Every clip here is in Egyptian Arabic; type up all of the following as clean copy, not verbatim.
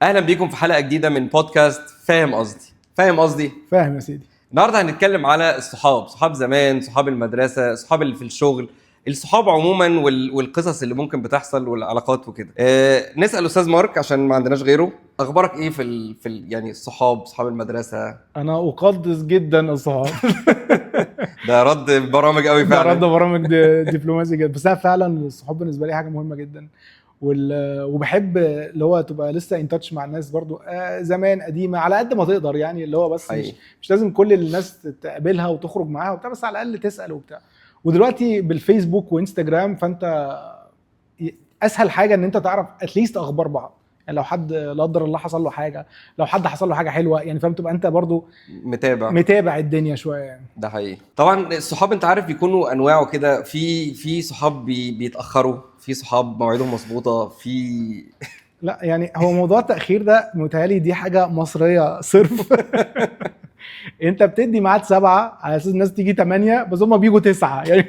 اهلا بيكم في حلقة جديدة من بودكاست فاهم قصدي. فاهم قصدي؟ فاهم يا سيدي. النهارده هنتكلم على الصحاب، صحاب زمان، صحاب المدرسه، صحاب اللي في الشغل، الصحاب عموما والقصص اللي ممكن بتحصل والعلاقات وكده. نسال استاذ مارك عشان ما عندناش غيره. اخبارك ايه في ال يعني الصحاب، صحاب المدرسه؟ انا اقدس جدا الصحاب. ده رد برامج قوي. ده فعلا. رد برامج دبلوماسي جدا، بس انا فعلا الصحاب بالنسبة لي حاجة مهمة جدا، وبحب اللي هو تبقى لسه in touch مع الناس برضو زمان قديمة على قد ما تقدر، يعني اللي هو بس مش مش لازم كل الناس تقابلها وتخرج معاها وبتاع، بس على الاقل تسال وبتاع. ودلوقتي بالفيسبوك وانستجرام فانت اسهل حاجة ان انت تعرف at least اخبار بعض، يعني لو حد لا قدر الله حصل له حاجه، لو حد حصل له حاجة حلوه، يعني فاهم، تبقى انت برضو متابع. متابع الدنيا شوية يعني. ده حقيقي. طبعا الصحاب انت عارف بيكونوا انواع وكده، في صحاب بيتاخروا، في صحاب مواعيدهم مظبوطه، في لا يعني هو موضوع التاخير ده متهيألي دي حاجة مصرية صرف. انت بتدي ميعاد 7 على اساس الناس تيجي 8، بس هم بيجوا 9 يعني.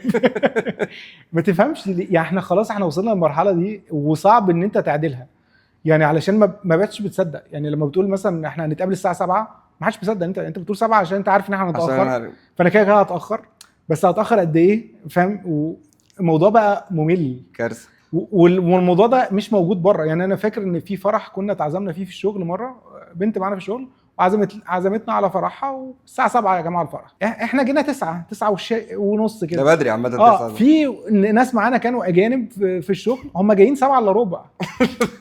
ما تفهمش ليه. يعني احنا خلاص احنا وصلنا للمرحلة دي وصعب ان انت تعدلها، يعني علشان ما بقتش بتصدق. يعني لما بتقول مثلا احنا هنتقابل الساعة 7 ما حدش بيصدق. انت بتقول 7 عشان انت عارف ان احنا عشان هنتاخر. أنا عارف. فانا كده كده هتاخر، بس هتاخر قد ايه؟ فاهم؟ والموضوع بقى ممل. كارثه. والموضوع ده مش موجود بره. يعني انا فاكر ان في فرح كنا اتعزمنا فيه في الشغل مره، بنت معانا في الشغل وعزمت عزمتنا على فرحها، والساعة 7 يا جماعة الفرح. احنا جينا 9، 9 ونص ده كده. بدري عامه. 9 ده. في ناس معانا كانوا اجانب في الشغل، هم جايين 7 الا ربع.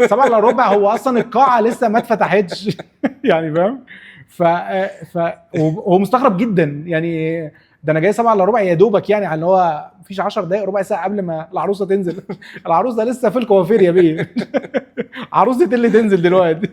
7 الا ربع، هو اصلا القاعة لسه ما اتفتحتش يعني، فاهم؟ ف وهو مستغرب جدا، يعني ده انا جاي 7 الا ربع يا دوبك، يعني على اللي هو مفيش 10 دقائق ربع ساعة قبل ما العروسة تنزل. العروسة لسه في الكوافير يا بيه، عروسه اللي تنزل دلوقتي.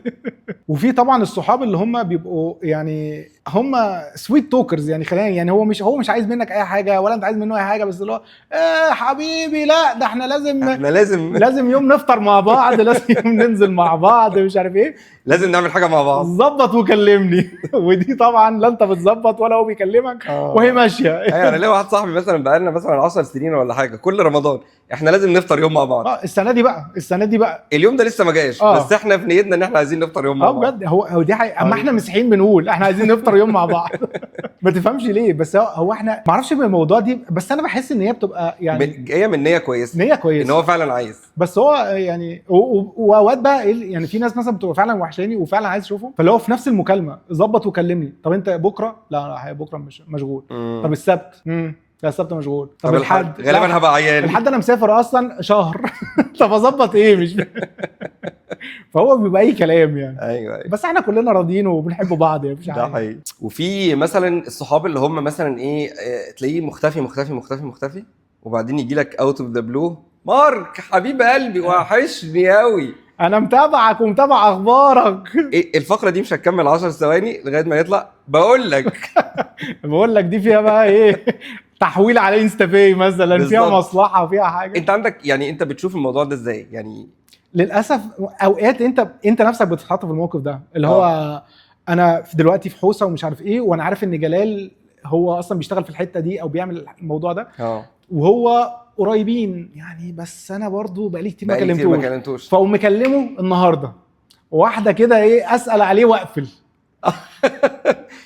وفي طبعا الصحاب اللي هم بيبقوا يعني هم sweet talkers، يعني خلينا يعني هو مش عايز منك اي حاجة ولا انت عايز منه اي حاجه، بس اللي هو ايه حبيبي، لا ده احنا لازم احنا لازم لازم يوم نفطر مع بعض، لازم يوم ننزل مع بعض، مش عارف ايه. لازم نعمل حاجة مع بعض. ظبط وكلمني. ودي طبعا لا انت بتظبط ولا هو بيكلمك، وهي ماشيه. ايوه، انا ليا واحد صاحبي مثلا بقالنا مثلا 10 سنين ولا حاجه، كل رمضان احنا لازم نفطر يوم مع بعض. اه، السنة دي بقى، السنة دي بقى. اليوم ده لسه ما جاش. بس احنا في نيتنا ان احنا عايزين نفطر يوم مع بعض. بجد، هو دي حقيقة. اما احنا مسيحيين بنقول احنا عايزين نفطر يوم مع بعض، ما تفهمش ليه، بس هو احنا ما اعرفش من الموضوع دي، بس انا بحس ان هي بتبقى يعني جاية من نيه كويسه. نيه كويسه. ان هو فعلا عايز. بس هو يعني واوقات بقى يعني في ناس مثلا بتبقى فعلا وحشاني وفعلا عايز اشوفهم، فاللي هو في نفس المكالمة ظبط وكلمني. طب انت بكره؟ لا لا، بكره مش مشغول. طب السبت؟ لا، السبت مشغول. طب الحد؟ غالبا لا، هبقى عيان. الحد انا مسافر اصلا شهر. طب اظبط ايه؟ مش فهو بيبقى اي كلام يعني. ايوه. بس احنا كلنا راضيين وبنحب بعض يعني، مفيش ده حاجه. حقيقي. وفي مثلا الصحاب اللي هم مثلا ايه تلاقيه مختفي مختفي مختفي مختفي، وبعدين يجي لك out of the blue: مارك حبيب قلبي، وحشني قوي. انا متابعك ومتابع اخبارك. إيه الفقرة دي؟ مش هتكمل 10 ثواني لغاية ما يطلع بقول لك. بقول لك دي فيها بقى ايه، تحويل على InstaPay مثلا، فيها مصلحه، فيها حاجه. انت عندك يعني انت بتشوف الموضوع ده ازاي يعني؟ للاسف اوقات انت نفسك بتتحط في الموقف ده، اللي هو انا في دلوقتي في حوسه ومش عارف ايه، وانا عارف ان جلال هو اصلا بيشتغل في الحتة دي او بيعمل الموضوع ده وهو قريبين يعني، بس انا برضو بقالي كتير ما بقالي كتير ما كلمتوش. كلمتوش. فاقوم مكلمه النهارده واحدة كده ايه، اسال عليه واقفل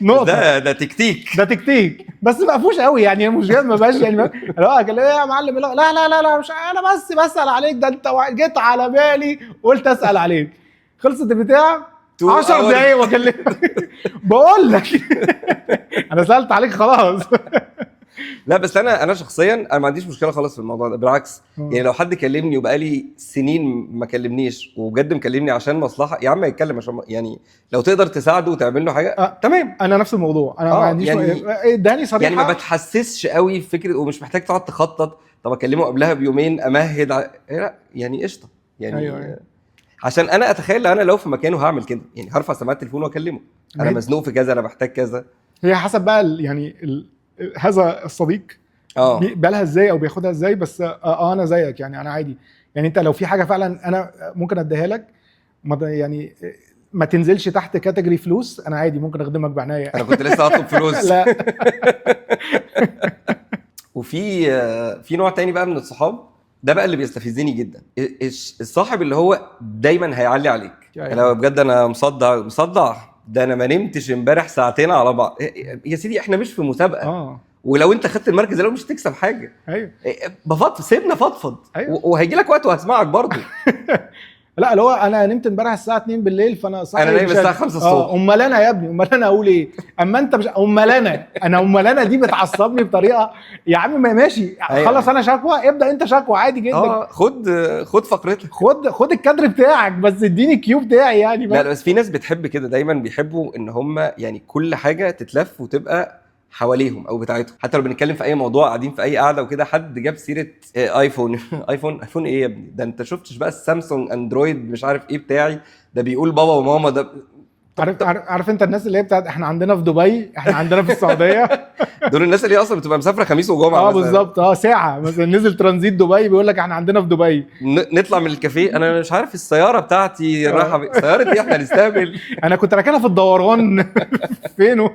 نقطه. ده تكتيك. ده تكتيك، بس مقفوش قوي يعني. المشكلة ما بقاش يعني اللي هو أكلمه، ايه يا معلم؟ لا لا لا لا، مش انا بس بسال عليك، ده انت جيت على بالي قلت اسال عليك. خلصت البتاع. Two 10 hours. دقايق واكلمك، بقول لك انا سالت عليك خلاص. لا بس انا شخصيا انا ما عنديش مشكلة خالص في الموضوع ده، بالعكس. يعني لو حد كلمني وبقالي سنين ما كلمنيش وبجد مكلمني عشان مصلحه، يا عم يتكلم، عشان يعني لو تقدر تساعده وتعمل له حاجه. تمام. انا نفس الموضوع، انا ما عنديش اداني صريحه. يعني ما بتحسسش قوي في فكره، ومش محتاج تقعد تخطط، طب اكلمه قبلها بيومين امهد إيه، لا يعني قشطه يعني. أيوة. عشان انا اتخيل انا لو في مكانه هعمل كده، يعني هرفع سماعه التليفون واكلمه، انا مزنوق في كذا، انا محتاج كذا. هي حسب بقى يعني هذا الصديق بيقبلها ازاي او بياخدها ازاي، بس انا زيك يعني، انا عادي يعني. انت لو في حاجة فعلا انا ممكن اديها لك، ما يعني ما تنزلش تحت category فلوس، انا عادي ممكن اخدمك بعناية. انا كنت لسه هطلب فلوس. لا. وفي في نوع تاني بقى من الصحاب، ده بقى اللي بيستفزني جدا، الصاحب اللي هو دايما هيعلي عليك. أيوة. لو بجد انا مصدع مصدع، ده انا ما نمتش امبارح ساعتين على بعض. يا سيدي احنا مش في مسابقة. ولو انت خدت المركز الاول مش هتكسب حاجة. بفضفض، سيبنا فضفض. وهيجي لك وقت وهسمعك برضه. لا اللي هو انا نمت امبارح الساعة 2 بالليل فانا صاحي انا نايم مش الساعة قادر. 5 الصبح. امال انا يا ابني، امال انا اقول ايه؟ اما انت مش امال انا، انا امال انا دي بتعصبني بطريقة يا عم ما ماشي. خلص انا شكوى، ابدا انت شكوى عادي جدا. خد فقرتك، خد الكادر بتاعك بس اديني ال cue بتاعي يعني. لا بس في ناس بتحب كده، دايما بيحبوا ان هم يعني كل حاجة تتلف وتبقى حواليهم او بتاعتهم. حتى لو بنتكلم في اي موضوع، قاعدين في اي قعدة وكده، حد جاب سيره ايفون ايفون ايفون ايه يا ابني ده، انت شفتش بقى السامسونج اندرويد مش عارف ايه بتاعي ده، بيقول بابا وماما ده. عارف انت الناس اللي هي بتاعت احنا عندنا في دبي، احنا عندنا في السعودية. دول الناس اللي هي اصلا بتبقى مسافرة خميس وجمعه. مثلا. بالظبط. ساعة مثلا نزل ترانزيت دبي بيقول لك احنا عندنا في دبي. نطلع من الكافيه، انا مش عارف السيارة بتاعتي رايحة سيارة ايه، احنا نستقبل. انا كنت راكنها في الدوران فينه.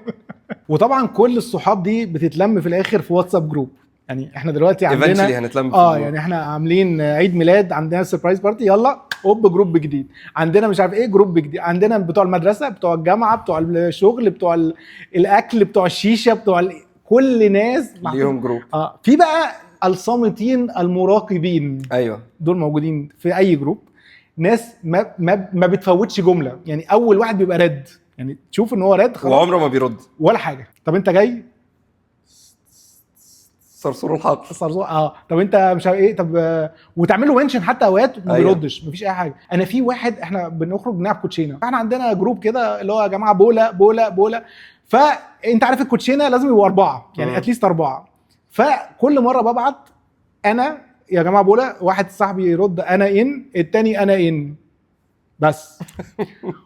وطبعا كل الصحاب دي بتتلم في الاخر في واتساب group. يعني احنا دلوقتي عندنا eventually هنتلم في ال group. يعني احنا عاملين عيد ميلاد، عندنا surprise party، يلا هوب group جديد، عندنا مش عارف ايه group جديد، عندنا بتوع المدرسة، بتوع الجامعة، بتوع الشغل، بتوع الاكل، بتوع الشيشة، بتوع كل ناس ليهم group. في بقى الصامتين المراقبين. دول موجودين في اي group، ناس ما بتفوتش جملة، يعني اول واحد بيبقى رد، يعني تشوف ان هو رد خلاص وعمره ما بيرد ولا حاجة. طب انت جاي صرصور الحقل. صرصور. طب انت مش عارف ايه، طب وتعمل له mention حتى اوقات ما بيردش، مفيش اي حاجة. انا في واحد احنا بنخرج نلعب كوتشينه، احنا عندنا group كده اللي هو يا جماعة بولا بولا بولا، فانت عارف الكوتشينه لازم يبقوا 4 يعني at least 4. فكل مرة ببعت انا يا جماعة بولا، واحد صاحبي يرد انا in، التاني انا in بس.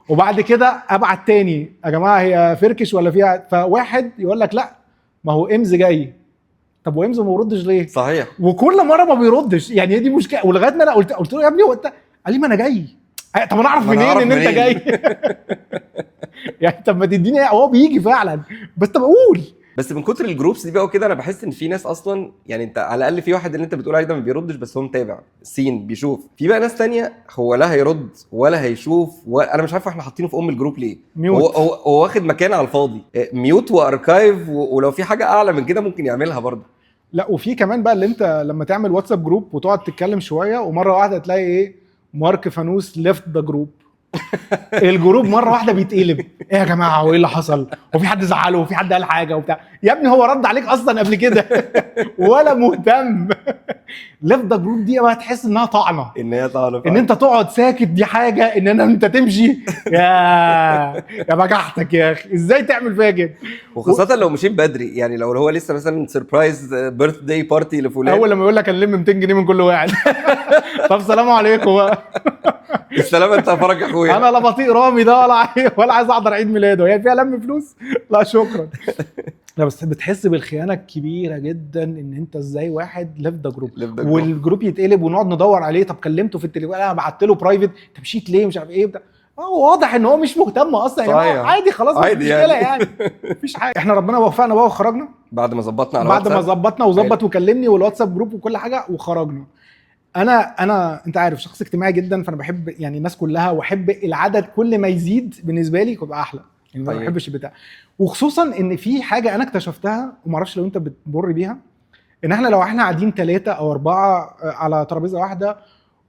وبعد كده ابعت تاني يا جماعة هي فركش ولا فيها، فواحد يقول لك لا ما هو امز جاي. طب وامز ما بيردش ليه؟ صحيح. وكل مرة ما بيردش، يعني هي دي مشكلة. ولغاية ما انا قلت له يا ابني هو انت، قال لي ما انا جاي. طب انا اعرف منين ان انت جاي؟ يعني طب ما تديني، هو بيجي فعلا بس طب قول. بس من كتر ال groups دي بقى وكده، انا بحس ان في ناس اصلا يعني انت على الاقل في واحد اللي انت بتقول عليه ده ما بيردش بس هو متابع seen بيشوف. في بقى ناس تانية هو لا هيرد ولا هيشوف انا مش عارف احنا حاطينه في ام ال group ليه. mute. هو واخد مكان على الفاضي، mute و archive، ولو في حاجة اعلى من كده ممكن يعملها برضه. لا وفي كمان بقى اللي انت لما تعمل واتساب group وتقعد تتكلم شوية ومرة واحدة تلاقي ايه، مارك فانوس left the group. ال group مرة واحدة بيتقلب، ايه يا جماعة وايه اللي حصل؟ وفي حد زعله وفي حد قال حاجة وبتاع. يا ابني هو رد عليك اصلا قبل كده ولا مهتم. left the group دي بقى تحس انها طعنه، ان هي طعنه، ان انت تقعد ساكت دي حاجة، ان انا انت تمشي يا بجحتك يا اخي، ازاي تعمل فيا كده؟ وخاصة لو مشيت بدري، يعني لو هو لسه مثلا surprise birthday party لفلان، اول لما يقول لك هنلم 200 جنيه من كل واحد. طب سلام عليكم بقى، السلامة انت يا فرج يا اخويا. انا لا بطيء رامي ده ولا عايز احضر عيد ميلاده، هي فيها لم فلوس؟ لا شكرا. لا بس بتحس بالخيانة الكبيرة جدا ان انت ازاي واحد left the group وال group يتقلب ونقعد ندور عليه. طب كلمته في التليفون، انا بعت له private، انت مشيت ليه مش عارف ايه بتاع. هو واضح ان هو مش مهتم اصلا يعني، عادي خلاص مش مشكلة يعني مفيش حاجة. احنا ربنا وفقنا بقى وخرجنا بعد ما ظبطنا على بعد ما ظبطنا وظبط وكلمني والواتساب group وكل حاجة وخرجنا. انا انت عارف شخص اجتماعي جدا، فانا بحب يعني الناس كلها، واحب العدد كل ما يزيد بالنسبة لي يبقى احلى يعني، ما بحبش البتاع. وخصوصا ان في حاجة انا اكتشفتها وما اعرفش لو انت بتمر بيها، ان احنا لو احنا قاعدين 3 أو 4 على ترابيزة واحدة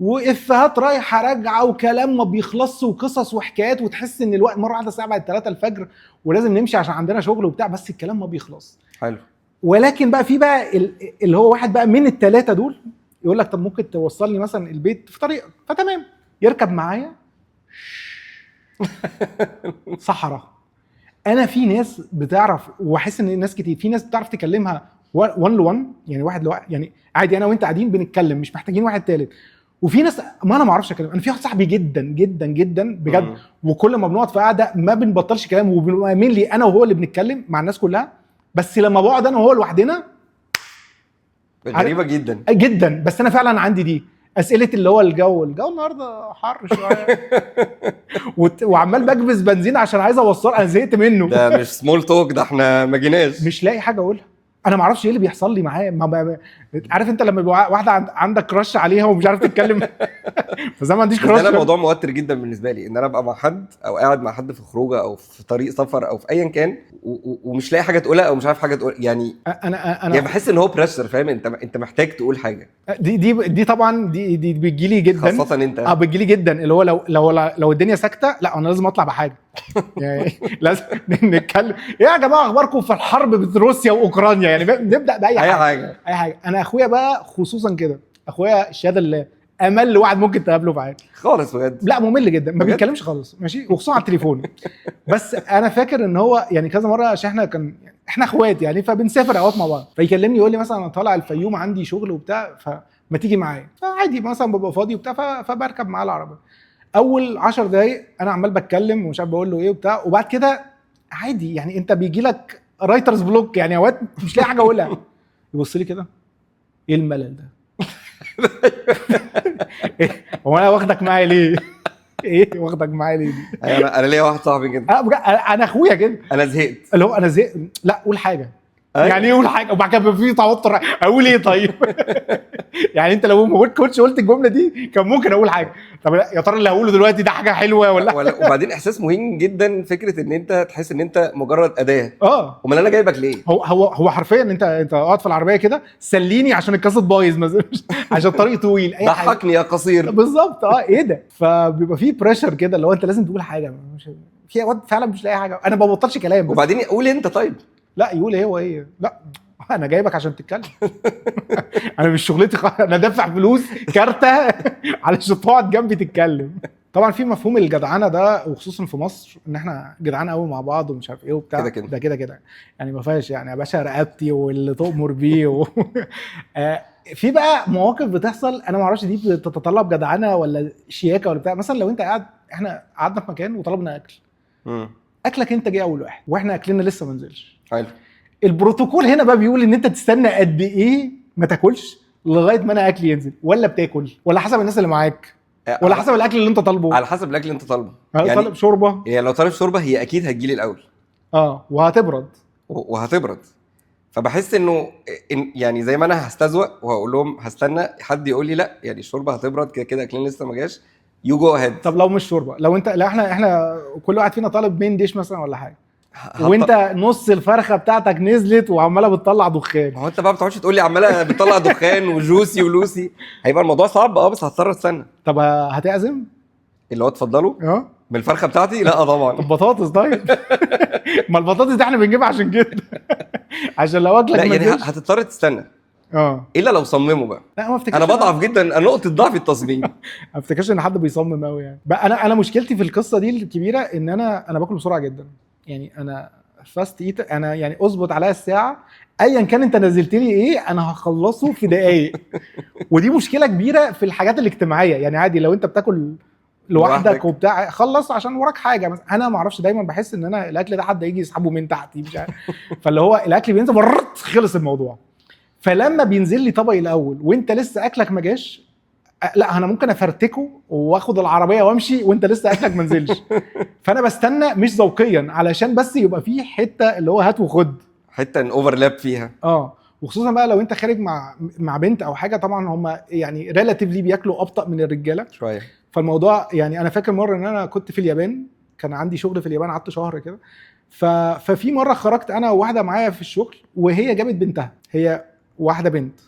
وافيهات رايحة راجعه وكلام ما بيخلصش وقصص وحكايات، وتحس ان الوقت مرة واحدة الساعة بعد 3 الفجر ولازم نمشي عشان عندنا شغل وبتاع، بس الكلام ما بيخلص. حلو. ولكن بقى في بقى اللي هو واحد بقى من ال3 دول يقول لك طب ممكن توصلني مثلا البيت في طريقك، فتمام يركب معايا صحراء. انا في ناس بتعرف، واحس ان ناس كتير في ناس بتعرف تكلمها 1 ل 1، يعني واحد لواحد، يعني عادي انا وانت قاعدين بنتكلم مش محتاجين واحد تالت. وفي ناس ما انا ما اعرفش اكلم. انا في واحد صاحبي جدا جدا جدا بجد، وكل ما بنقعد في قعدة ما بنبطلش كلام، وبنبقى لي انا وهو اللي بنتكلم مع الناس كلها، بس لما بقعد انا وهو لوحدنا غريبة جدا جدا. بس انا فعلا عندي دي اسئلة اللي هو الجو النهارده حر شوية وعمال بكبس بنزين عشان عايز اوصل، انا زهقت منه. ده مش small talk، ده احنا ما جيناش، مش لاقي حاجة اقولها. انا ما اعرفش ايه اللي بيحصل لي معاه. ما عارف انت لما يبقى واحدة عندك crush عليها ومش عارف تتكلم، بس انا ما عنديش بس ده crush. انا موضوع موتر جدا بالنسبة لي، ان انا ابقى مع حد او قاعد مع حد في خروجه او في طريق سفر او في ايا كان ومش لاقي حاجة تقولها او مش عارف حاجة تقول يعني. انا انا يعني بحس ان هو pressure، فاهم؟ انت محتاج تقول حاجه. دي طبعا دي بتجيلي جدا. خاصة انت. اه بتجيلي جدا، اللي هو لو الدنيا ساكته، لا انا لازم اطلع بحاجة، يعني لازم نتكلم. ايه يا جماعة اخباركم في الحرب بين روسيا واوكرانيا؟ يعني نبدا باي اي حاجة. حاجه. اي حاجه. انا اخويا بقى خصوصا كده، اخويا الشهادة اللي امل واحد ممكن تقابله في حياتك. خالص بجد. لا ممل جدا، ما بجد؟ بيتكلمش خالص، ماشي، وخصوصا على التليفون. بس انا فاكر ان هو يعني كذا مرة، عشان احنا كان احنا اخوات يعني، فبنسافر اوقات مع بعض، فيكلمني يقول لي مثلا انا طالع الفيوم عندي شغل وبتاع، فما تيجي معايا. فعادي مثلا ببقى فاضي وبتاع، فبركب معاه العربية. اول 10 دقايق انا عمال بتكلم ومش عارف بقول له ايه وبتاع، وبعد كده عادي يعني انت بيجي لك writer's block، يعني اوقات مش لاقي حاجة اقولها. يبص لي كده، ايه الملل ده؟ هو انا واخدك معايا ليه؟ ايه واخدك معايا ليه دي؟ أيوة، انا ليا واحد صاحبي كده. اه بجد، انا اخويا كده. انا زهقت. اللي هو انا زهقت، لا قول حاجة. أيوة. يعني ايه قول حاجه؟ وبعد كده بيبقى في توتر، اقول ايه طيب؟ يعني انت لو ما كنتش قلت الجملة دي كان ممكن اقول حاجه. طب لا، يا ترى اللي هقوله دلوقتي ده حاجة حلوة ولا؟ وبعدين احساس مهم جدا، فكرة ان انت تحس ان انت مجرد اداه. اه. امال انا جايبك ليه؟ هو حرفيا انت اقعد في العربية كده سليني عشان الكاسيت بايظ مثلا، عشان الطريق طويل، اي حاجة. ضحكني يا قصير. بالظبط. اه ايه ده؟ فبيبقى فيه pressure كده، اللي هو انت لازم تقول حاجة. مش في اوقات فعلا مش لاقي حاجه، انا ما ببطلش كلام بس. وبعدين قول انت طيب. لا يقول ايه هو ايه؟ لا انا جايبك عشان تتكلم. انا مش شغلتي انا دافع فلوس كارته علشان تقعد جنبي تتكلم. طبعا في مفهوم الجدعنه ده، وخصوصا في مصر، ان احنا جدعان قوي مع بعض ومش عارف ايه وبتاع. كده كده. ده كده كده يعني ما فيهاش يعني يا باشا رقبتي واللي تؤمر بيه في بقى مواقف بتحصل انا ما اعرفش دي بتتطلب جدعنه ولا شياكه ولا بتاع. مثلا لو انت قاعد، احنا قعدنا في مكان وطلبنا اكل، اكلك انت جه اول واحد واحنا اكلنا لسه ما نزلش. حلو. البروتوكول هنا بقى بيقول ان انت تستنى قد ايه ما تاكلش لغاية ما انا اكلي ينزل، ولا بتاكل ولا حسب الناس اللي معاك ولا حسب الاكل اللي انت طالبه؟ على حسب الاكل اللي انت طالبه. يعني طالب شوربة. يعني لو طالب شوربة هي اكيد هتجيلي الاول. وهتبرد. وهتبرد. فبحس انه يعني زي ما انا هستذوق وهقول لهم هستنى حد يقول لي لا يعني الشوربة هتبرد كده كده اكلنا لسه ما جاش، you go ahead. طب لو مش شوربة، لو انت لا احنا كل واحد فينا طالب main dish مثلا ولا حاجة، وانت نص الفرخه بتاعتك نزلت وعماله بتطلع دخان. ما هو انت بقى ما بتقعدش تقول لي عماله بتطلع دخان و juicy ولوسي، هيبقى الموضوع صعب. بس هضطر استنى. طب هتعزم؟ اللي هو اتفضلوا من الفرخه بتاعتي؟ لا طبعا. طب بطاطس طيب. ما البطاطس دي احنا بنجيبها عشان كده، عشان لو اكلك لا ما يعني نزلش. هتضطر تستنى. الا لو صمموا بقى. لا ما افتكرش. انا بضعف جدا، نقطة ضعف التصميم. ما افتكرش ان حد بيصمم قوي يعني. بقى انا مشكلتي في القصة دي الكبيرة ان انا باكل بسرعة جدا، يعني انا fast eater، انا يعني اظبط عليا الساعة ايا كان انت نزلت لي ايه انا هخلصه في دقايق. ودي مشكلة كبيرة في الحاجات الاجتماعية، يعني عادي لو انت بتاكل لوحدك وبتاع خلص عشان وراك حاجة مثلا. انا ما اعرفش، دايما بحس ان انا الاكل ده حد يجي يسحبه من تحتي مش عارف. فاللي هو الاكل بينزل برط خلص الموضوع. فلما بينزل لي طبقي الاول وانت لسه اكلك ما جاش، لا انا ممكن افرتكه واخد العربية وامشي وانت لسه اكلك ما نزلش. فانا بستنى مش ذوقيا، علشان بس يبقى فيه حتة اللي هو هات وخد، حتة ان overlap فيها. وخصوصا بقى لو انت خارج مع بنت او حاجة، طبعا هم يعني relatively بياكلوا ابطا من الرجالة شوية. فالموضوع يعني انا فاكر مرة ان انا كنت في اليابان، كان عندي شغل في اليابان قعدت شهر كده. ففي مرة خرجت انا وواحدة معايا في الشغل، وهي جابت بنتها، هي واحدة بنت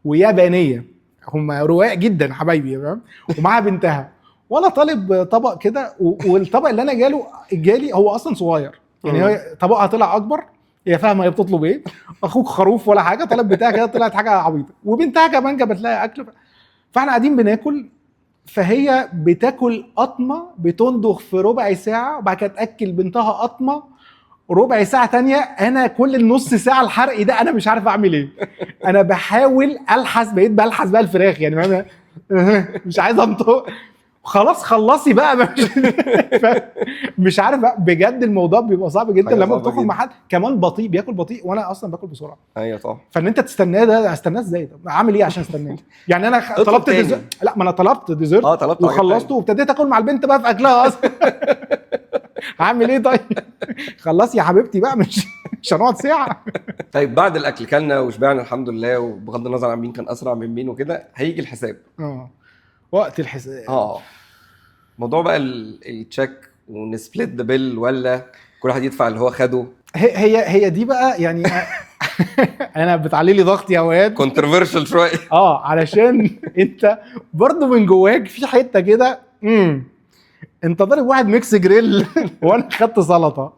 ويابانيه، هم رواق جدا حبايبي فاهم، ومعاها بنتها، وانا طالب طبق كده، والطبق اللي انا جالي هو اصلا صغير يعني، هي طبقها طلع اكبر، هي فاهمه هي بتطلب ايه، اخوك خروف ولا حاجة، طلب بتاع كده طلعت حاجة عبيطه، وبنتها كمان جابت لها اكل. فاحنا قاعدين بناكل، فهي بتاكل قطمه بتندغ في ربع ساعة، وبعد كده تاكل بنتها قطمه ربع ساعة تانية. انا كل النص ساعة الحرق ده انا مش عارف اعمل ايه، انا بحاول الحس، بقيت بلحس بقى الفراخ يعني، مش عايز انطق، خلاص خلصي بقى مش عارف بقى. بجد الموضوع بيبقى صعب جدا لما بتاكل مع حد كمان بطيء، بياكل بطيء وانا اصلا باكل بسرعة. ايوه طبعا. فان انت تستناه ده، استناه ازاي؟ طب اعمل ايه عشان استناه؟ يعني انا طلبت dessert، لا ما انا طلبت dessert طلبت وخلصته وابتديت اكل مع البنت بقى في اكلها اصلا. هعمل ايه طيب؟ خلصي يا حبيبتي بقى، مش مش هنقعد ساعة. طيب بعد الاكل كلنا وشبعنا الحمد لله، وبغض النظر عن مين كان اسرع من مين وكده، هيجي الحساب. وقت الحساب. موضوع بقى ال check ون split the bill ولا كل واحد يدفع اللي هو خده. هي دي بقى يعني انا بتعلي لي ضغطي يا واد. controversial شوية. علشان انت برضو من جواك في حتة كده، انت ضارب واحد mix grill وانا خدت سلطة،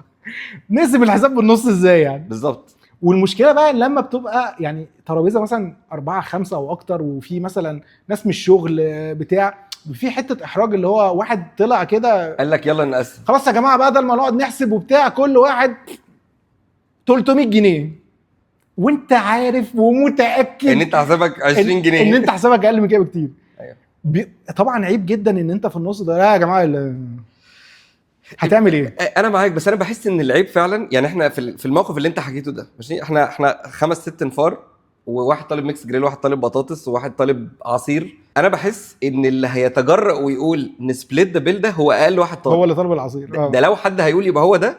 نقسم الحساب بالنص ازاي يعني؟ بالظبط. والمشكلة بقى لما بتبقى يعني ترابيزة مثلا 4 5 او اكتر، وفي مثلا ناس من الشغل بتاع، في حتة احراج اللي هو واحد طلع كده قال لك يلا نقسم، خلاص يا جماعة بدل ما نقعد نحسب وبتاع كل واحد 300 جنيه، وانت عارف ومتاكد ان انت حسابك 20 جنيه، ان انت حسابك اقل من كده بكتير. أيوه. طبعا عيب جدا ان انت في النص ده. لا يا جماعة هتعمل ايه؟ انا معاك، بس انا بحس ان العيب فعلا يعني احنا في الموقف اللي انت حكيته ده، ماشي، احنا 5 6 انفار، وواحد طالب mix grill، وواحد طالب بطاطس، وواحد طالب عصير. انا بحس ان اللي هيتجرأ ويقول ن split the bill ده هو اقل واحد طالب، هو اللي طالب العصير. ده لو حد هيقول يبقى هو ده،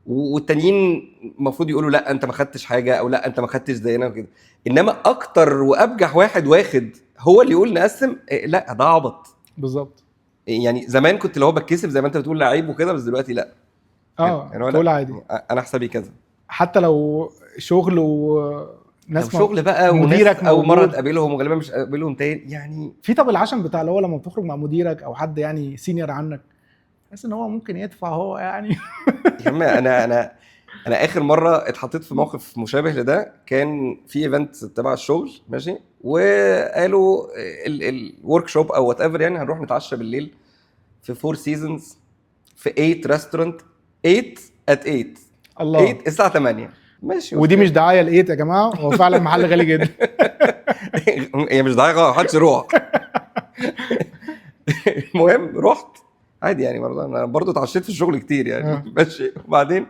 والتانيين المفروض يقولوا لا انت ما خدتش حاجة، او لا انت ما خدتش زينا وكده. انما اكتر وابجح واحد واخد هو اللي يقول نقسم، لا ده عبط. بالظبط. يعني زمان كنت اللي هو بتكسف زي ما انت بتقول لعيب وكده، بس دلوقتي لا. يعني تقول عادي، انا حسابي كذا، حتى لو شغل وناس، شغل بقى مديرك اول مرة تقابلهم وغالبا مش قابلهم تاني يعني. في طب العشم بتاع اللي هو لما بتخرج مع مديرك او حد يعني senior عنك، تحس ان هو ممكن يدفع هو يعني. يا عم انا اخر مرة اتحطيت في موقف مشابه لده، كان في event تبع الشغل ماشي، وقالوا ال workshop او whatever يعني هنروح نتعشى بالليل في Four Seasons في 8 restaurant 8 at 8. الله، 8 الساعة 8 ماشي. ودي مش دعاية ل 8 يا جماعة، هو فعلا محل غالي جدا. هي مش دعاية، ما حدش يروح. المهم رحت عادي يعني، برضه انا برضه اتعشيت في الشغل كتير يعني. ماشي. وبعدين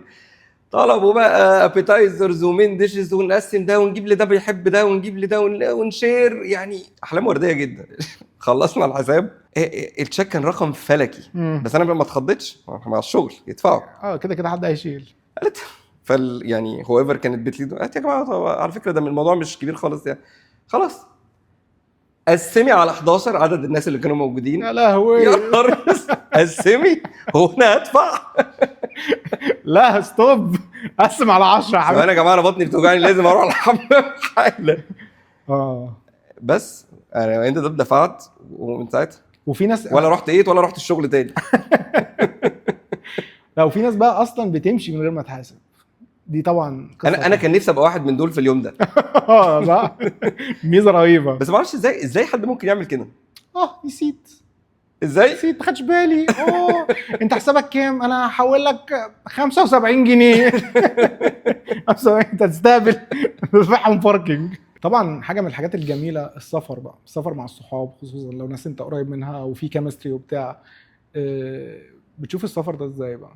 طلبوا بقى appetizers و main dishes، ونقسم ده ونجيب لده بيحب ده ونجيب لده ون share، يعني احلام وردية جدا. خلصنا الحساب، ال check كان رقم فلكي. بس انا ما اتخضيتش مع الشغل يدفعوا، كده كده حد هيشيل. قالت فال يعني whoever كانت بت lead، قالت يا جماعة على فكرة ده الموضوع مش كبير خالص يعني، خلاص قسمي على 11 عدد الناس اللي كانوا موجودين. يا لهوي، يا نهار قسمي، هو انا هدفع؟ لا stop، قسم على 10 يا حبيبي. انا يا جماعة انا بطني بتوجعني لازم اروح الحمام حالا. بس انا انت ده دفعت، ومن ساعتها وفي ناس ولا رحت ايه ولا رحت الشغل تاني. لا وفي ناس بقى اصلا بتمشي من غير ما تحاسب، دي طبعا انا كان نفسي ابقى واحد من دول في اليوم ده. صح، ميزة رهيبة. بس ما اعرفش ازاي حد ممكن يعمل كده. نسيت ازاي؟ نسيت، ما خدش بالي. انت حسابك كام؟ انا هحول لك 75 جنيه. 75، انت تستقبل تدفعهم parking. طبعا حاجة من الحاجات الجميلة السفر بقى، السفر مع الصحاب، خصوصا لو ناس انت قريب منها وفي chemistry وبتاع. بتشوف السفر ده ازاي بقى؟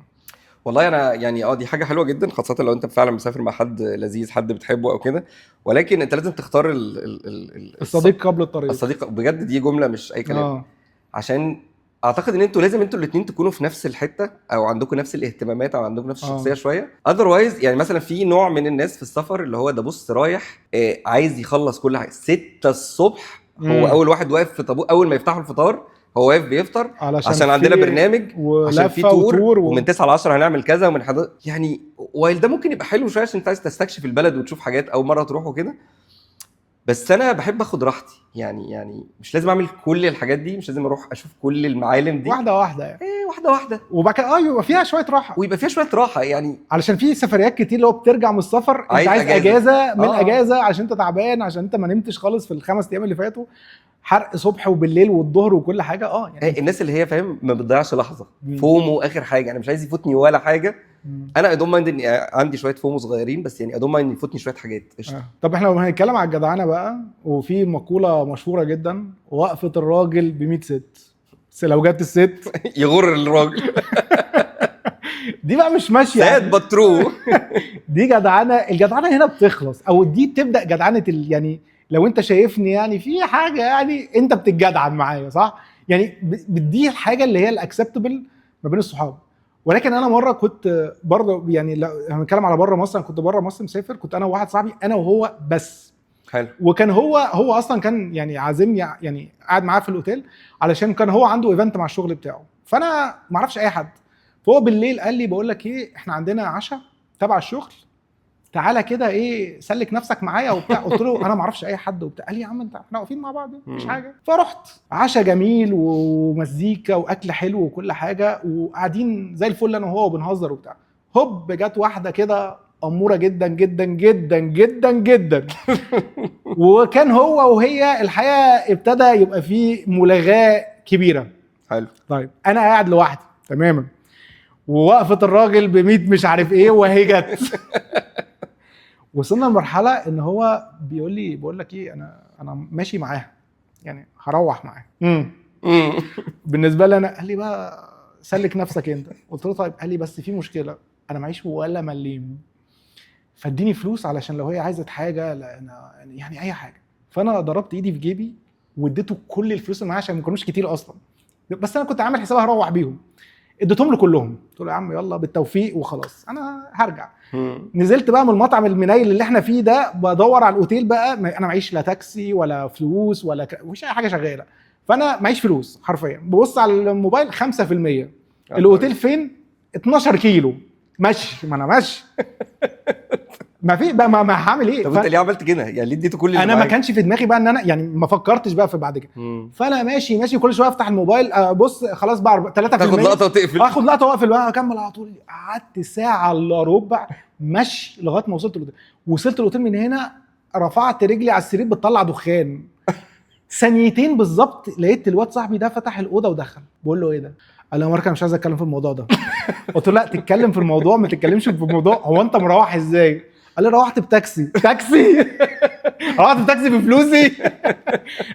والله انا يعني دي حاجة حلوة جدا، خاصة لو انت فعلا مسافر مع حد لذيذ، حد بتحبه او كده. ولكن انت لازم تختار الصديق قبل الطريق. الصديق بجد، دي جملة مش اي كلام. عشان اعتقد ان انتوا لازم انتوا الاثنين تكونوا في نفس الحتة، او عندكم نفس الاهتمامات، او عندكم نفس الشخصية شوية. otherwise يعني مثلا في نوع من الناس في السفر اللي هو ده بص رايح عايز يخلص كل حاجة 6 الصبح، هو اول واحد واقف في طابور اول ما يفتحوا الفطار، هو واقف بيفطر عشان عندنا برنامج، عشان في tour ومن 9 ل 10 هنعمل كذا، ومن يعني while ده ممكن يبقى حلو شوية عشان انت عايز تستكشف البلد وتشوف حاجات اول مرة تروح وكده. بس انا بحب اخد راحتي يعني مش لازم اعمل كل الحاجات دي، مش لازم اروح اشوف كل المعالم دي واحدة واحدة يعني. ايه واحدة واحدة، وبعد كده يبقى فيها شوية راحة، ويبقى فيها شوية راحة يعني، علشان في سفريات كتير اللي هو بترجع من السفر انت عايز اجازه من اجازه عشان انت تعبان، عشان انت ما نمتش خالص في ال5 ايام اللي فاتوا، حرق صبح وبالليل والظهر وكل حاجة. يعني الناس اللي هي فاهم ما بتضيعش لحظة، FOMO اخر حاجة، انا مش عايز يفوتني ولا حاجة. انا I don't mind اني عندي شوية FOMO صغيرين، بس يعني I don't mind يفوتني شوية حاجات. قشطه. طب احنا لو هنتكلم على الجدعنه بقى، وفي مقولة مشهورة جدا، وقفه الراجل ب 100 ست، بس لو جت الست يغر الراجل. دي بقى مش ماشية sad but true. دي جدعنه، الجدعنه هنا بتخلص، او دي بتبدا جدعنه يعني لو انت شايفني يعني في حاجة، يعني انت بتتجدعن معايا صح؟ يعني بدي الحاجة اللي هي ال acceptable ما بين الصحاب. ولكن انا مرة كنت برضه يعني هنتكلم على بره مصر، انا كنت بره مصر مسافر، كنت انا وواحد صاحبي، انا وهو بس. حلو. وكان هو اصلا كان يعني عازمني، يعني قاعد معاه في الاوتيل علشان كان هو عنده event مع الشغل بتاعه، فانا ما اعرفش اي حد. فهو بالليل قال لي بقول لك ايه، احنا عندنا عشاء تبع الشغل، تعالى كده ايه سلك نفسك معايا وبتاع. قلت له انا ما اعرفش اي حد وبتاع. قال لي يا عم انت احنا واقفين مع بعض مفيش حاجة. فرحت، عشاء جميل ومزيكا واكل حلو وكل حاجة، وقاعدين زي الفل انا وهو وبنهزر وبتاع. هوب جت واحدة كده اموره جدا جدا جدا جدا جدا وكان هو وهي الحقيقة ابتدى يبقى فيه ملاغاه كبيرة. حلو. طيب انا قاعد لوحدي تماما، ووقفه الراجل ب100 مش عارف ايه وهي جت. وصلنا لمرحلة ان هو بيقول لي بقول لك ايه، انا ماشي معاها، يعني هروح معاها. بالنسبة لي انا، قال لي بقى سلك نفسك انت. قلت له طيب. قال لي بس في مشكلة، انا معيش ولا مليم، فاديني فلوس علشان لو هي عايزه حاجة، لا انا يعني اي حاجة. فانا ضربت ايدي في جيبي واديته كل الفلوس اللي معايا، عشان ما كانوش كتير اصلا، بس انا كنت عامل حساب هروح بيهم. اديتهم له كلهم، قلت له يا عم يلا بالتوفيق وخلاص انا هرجع. نزلت بقى من المطعم المنيل اللي احنا فيه ده، بدور على الاوتيل بقى، انا معيش لا تاكسي ولا فلوس ولا مفيش اي حاجة شغالة، فانا معيش فلوس حرفيا. ببص على الموبايل 5%، الاوتيل فين؟ 12 كيلو ماشي، ما انا ماشي ما في بقى، ما هعمل ايه؟ طب انت ليه عملت كده؟ يعني ليه اديته كل اللي انا ما كانش في دماغي بقى ان انا يعني ما فكرتش بقى في بعد كده. فانا ماشي ماشي كل شوية افتح الموبايل ابص خلاص بقى 3%، تاخد لقطة وتقفل، اخد لقطة واقفل بقى اكمل على طول. قعدت ساعة الا ربع مشي لغاية ما وصلت الاوتيل. وصلت الاوتيل من هنا رفعت رجلي على السرير بتطلع دخان. ثانيتين بالظبط لقيت الواد صاحبي ده فتح الاوضة ودخل. بقول له ايه ده؟ قال لي يا مارك انا مش عايز اتكلم في الموضوع ده. قلت له لا تتكلم في الموضوع، ما تتكلمش في الموضوع، هو انت مروح ازاي؟ قال لي روحت بتاكسي. تاكسي؟ روحت بتاكسي بفلوسي؟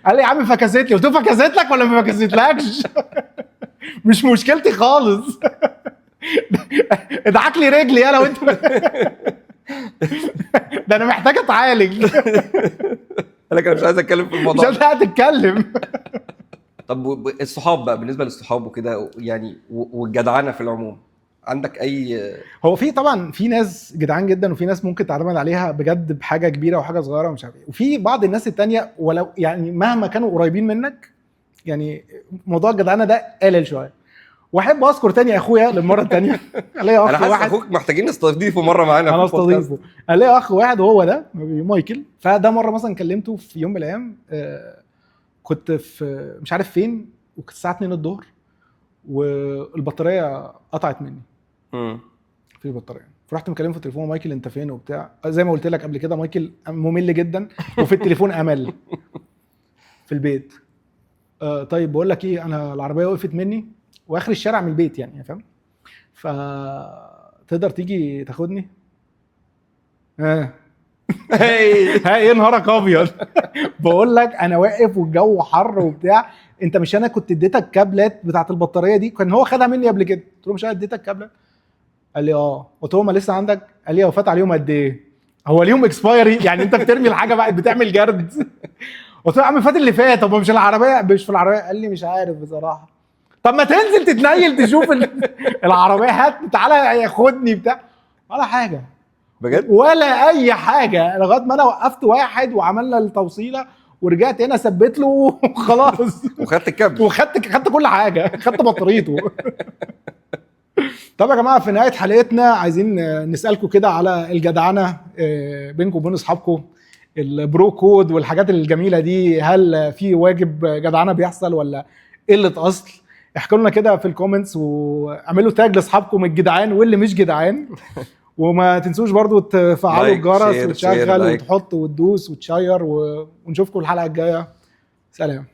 قال لي يا عم فكست لي. قلت له فكست لك ولا ما فكستلكش؟ مش مشكلتي خالص. ادعك لي رجلي انا وانت، ده انا محتاج اتعالج. قال لك انا مش عايز اتكلم في الموضوع، مش عايز اتكلم. طب الصحاب بقى، بالنسبة للصحاب وكده يعني والجدعنه في العموم، عندك اي؟ هو في طبعا في ناس جدعان جدا، وفي ناس ممكن تعتمد عليها بجد بحاجة كبيرة وحاجه صغيرة ومش عارف ايه، وفي بعض الناس التانية ولو يعني مهما كانوا قريبين منك، يعني موضوع الجدعنه ده قلل شوية. واحب اذكر تاني اخويا للمرة الثانية. الاقي انا اخ حاسس واحد، اخوك محتاجين نستضيفه مرة معانا. انا استضيفه. الاقي اخ واحد وهو ده مايكل. فده مرة مثلا كلمته في يوم من الايام، كنت في مش عارف فين، وكانت الساعة 2 الظهر والبطاريه قطعت مني. مفيش بطارية. فرحت مكلمه في التليفون، مايكل انت فين وبتاع، زي ما قلت لك قبل كده مايكل ممل جدا وفي التليفون امل. في البيت. طيب بقول لك ايه، انا العربية وقفت مني واخر الشارع من البيت يعني فاهم، فتقدر تيجي تاخدني؟ ها ايه نهارك ابيض. بقول لك انا واقف والجو حر وبتاع، انت مش انا كنت اديتك كابلات بتاعت البطارية دي؟ كان هو خدها مني قبل كده. قلت له مش انا اديتك كابلات؟ قال لي اه. قلت له ما لسه عندك؟ قال لي هو فات عليهم قد ايه؟ هو ليهم expiry يعني؟ انت بترمي الحاجة بقى بتعمل جرد. قلت له يا عم فات اللي فات، طب مش العربية مش في العربية؟ قال لي مش عارف بصراحة. طب ما تنزل تتنيل تشوف العربية، هات تعالى خدني بتاع، ولا حاجة بجد ولا اي حاجة، لغاية ما انا وقفت واحد وعملنا التوصيله ورجعت هنا ثبت له وخلاص. وخدت الكابل وخدت كل حاجة، خدت بطاريته. طب يا جماعة في نهاية حلقتنا عايزين نسالكم كده على الجدعنه بينكم وبين اصحابكم، ال bro code والحاجات الجميلة دي، هل في واجب جدعنه بيحصل ولا قلة اصل؟ احكوا لنا كده في ال comments، واعملوا tag لاصحابكم الجدعان واللي مش جدعان. وما تنسوش برضو تفعلوا الجرس وتشغل وتحط وتدوس وتشير، ونشوفكم الحلقة الجاية. سلام.